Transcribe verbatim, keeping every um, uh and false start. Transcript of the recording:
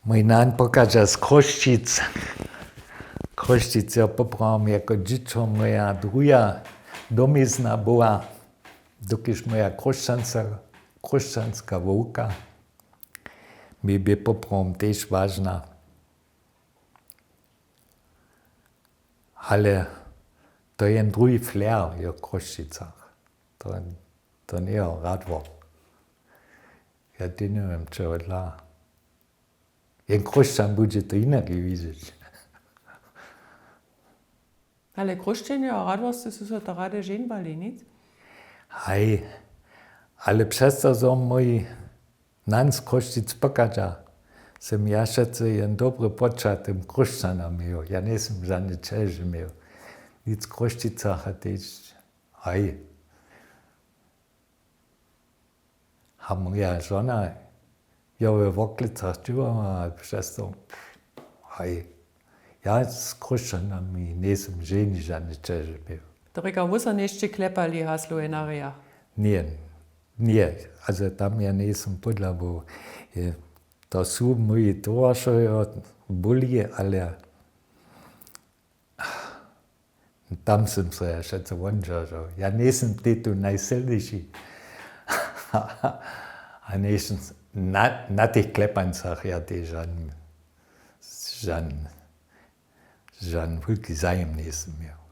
Mój nan pochadźa z Chrósćic. Chrósćic jo poprawom jako dźěćo moja druha domizna była, dokelž moja chróšćanska, chróšćanska wowka mi bě poprawom tež wažna. Ale to je jen druhi flair w Chrósćicach. To, to njeje Radwor. Ja tež njewěm, čehodla. Jen Chróšćan budźe to jinaki widźeć. Ale Chróšćenjo a Radworscy su so to rady ženbali, nic? Haj, ale přez to, zo mój nan z Chrósćic pochadźa, sym ja wšetcy jen dobry poćah tym Chróšćanam měł. Ja njejsym žane ćeže měł. Nic w Chrósćicach a tež, haj. A moja žona jo we Worklecach dźěłała, a přez to, haj, ja z Chróšćanami njejsym ženje žane ćeže měł. To rěka, wy so něšće klepali haslow w narijach? Ně, ně, also tam ja njejsym podla, bo je, to su móji towaršojo byli, ale tam sym so ja wšetcy wondźeržał. Ja njejsym tež tu najsylniši. A njejsym s-, na, na tych klepancach ja tež žan, žan, žan wulki zajim njejsym měł.